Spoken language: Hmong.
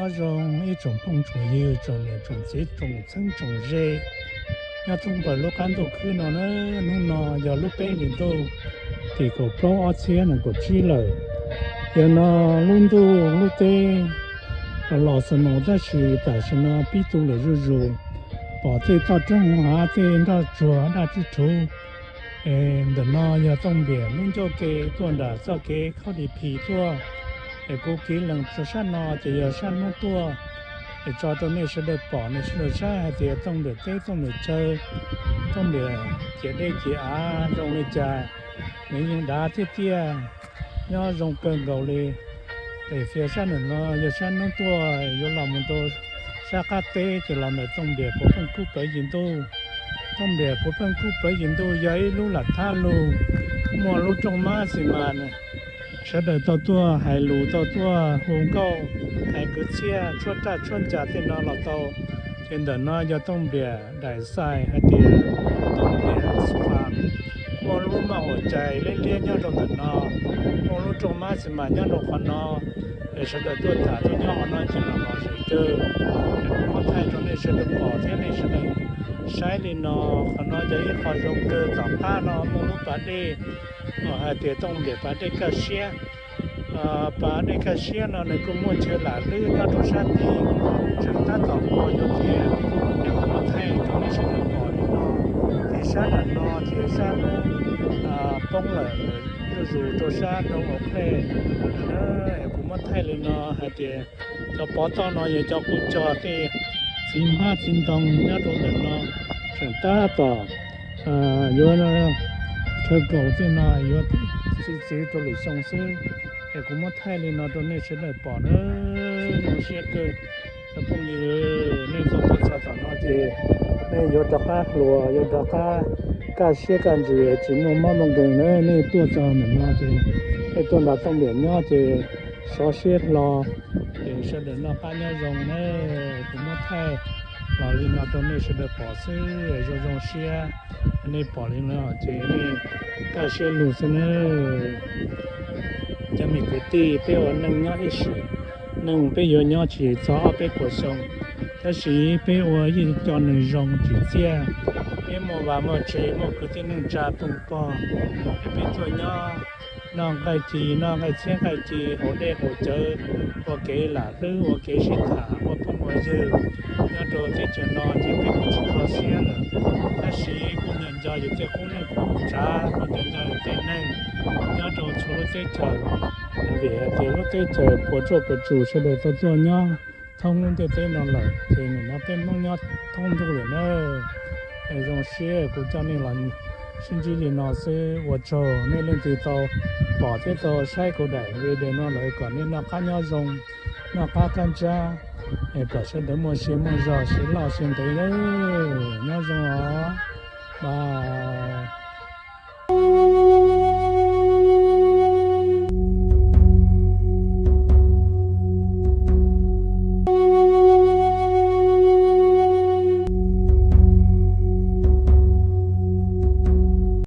Nyob zoo ib tsoom phooj tsoom ywg, tsoom niam tsoom txiv, tsoom txheeb tsoom ze nyob thoob plaws lub qab ntuj khwb no na. Hnub no yog lub peb hlis ntuj tim kaum plaub ob txhiab nees nkaum tsib lawm. Yog no lub ntuj lub teb los los snow tab sis tam sim no pib tu lawm zuj zus, pom tej toj roob hauv hav, tej nroj tsuag daj tswb rhuv. Ntawm no yog Tooj Npiam lub ncauj ke tuaj nram txoj kev khaub di phis tuaj. Es kuv kiv lees rau sab no ces yog sab hnub tuaj, es tso rau nej sawv daws pom, nej sawv daws saib hais tias Tooj Npiam teb, Tooj Npiam chaw, Tooj Npiam ciam dej ciam av zoo li cas. Nws yeej dav tiaj tiaj, nyob zoo kawg nkaus li. Es fias sab ntawm no yog sab hnub tuaj yuav los mus rau sab qab teb ces los ntawm Tooj Npiam puav pheej kub plawv yim ntuj. Tooj Npiam puav pheej kub plawv yim ntuj yog ib lub lam thab lug, muaj lub rooj mab xis mas, sawv daws tau tuaj hais lus, tau tuaj hu nkauj, hais kwv txhiaj, tshuab raj tshuab ncas tej no los tau. Ces ntawm no yog Tooj Npiam daim xais hais tias Tooj Npiam xis mas, muaj lub maj huam cais liab liab nyob rau ntawm no, muaj lub rooj mab xis mas nyob rau qhov no. Es sawv daws tuaj tham tuaj nyob qhov no ces los los zem kawg. Kuv muab thaij rau nej sawv daws pom thiab nej sawv daws saib li no. Qhov no yog ib qho zoo kawg, tom qab no muaj lub pas dej, hais tias Tooj Npiam pas dej kaj siab. Pas dej kaj siab no nws kuj muaj chaw lam lwb nyob rau sab tid, tseem tab tom ua yuav tiav. Es kuv muab thaij rau nej sawv daws pom li no. Ces sab nram no ces sab hnub poob lawm, zuj zus rau sab rau hauv qhej. Es kuv muab thaij li no hais tias cov pov toj no yog cov kuj cog tej txiv hmab txiv ntoo nyob rau ntawm no, tseem tab tom yuav rhawv kaus tej no yuav txi txiv rau lwm xyoo xwb. Es kuv muab thaij li no rau nej sawv daws pom na. Zoo siab kawg cov phooj ywg, nej tuaj txog tom no ces nej yuav rov qab hluas, yuav rov qab kaj siab kaj ntsws, tsis muaj mob muaj nkeeg na. Nej tuaj txog ntawm no ces nej tuaj nrog Tooj Npiam nyob ces sov siab hlo, es sawv daws noj qab nyob zoo na. Kuv muab thaij los li no rau nej sawv daws pom xwb, zoo zoo siab. Nej pom li no ces nej kaj siab lug xwb na. Cov me kwv tij, peb ua neej nyob ib sim neej peb yuav nyob tsis txog ob peb puas xyoo, tab sis peb ua ib co neeg zoo tsim txiaj, peb muaj vaj muaj tse, muaj kwv tij neej tsa phooj pog, es peb tuaj nyob noj nqaij ci, noj nqaij txhiab nqaij ci, haus dej haus cawv, ua kev lam lwb, ua kev sib tham, ua phooj ua ywg nyob rau teb chaws no ces peb kuj tsis kho siab lawm. Tab sis kuj nco nco yus tej qub neej qub tsav, kuj nco nco yus tej neeg nyob rau txhua lub teb chaws, vim hais tias lub teb chaws puas tsuaj puas tsus sawv daws tau tuaj nyob thoob lub ntiaj teb no lawm, ces nim no peb Hmoob nyob thoob ntuj lawm na. Es zoo siab kuv coj nej los sib ntsib li no xwb, ua tsaug nej leej twg tau pom thiab tau saib kuv daim video no lawm kom nej noj qab nyob zoo, noj qab kab ntsab, es kom sawv daws muaj sia muaj zog, sia loj sia ntev, nyob zoo os. Bye.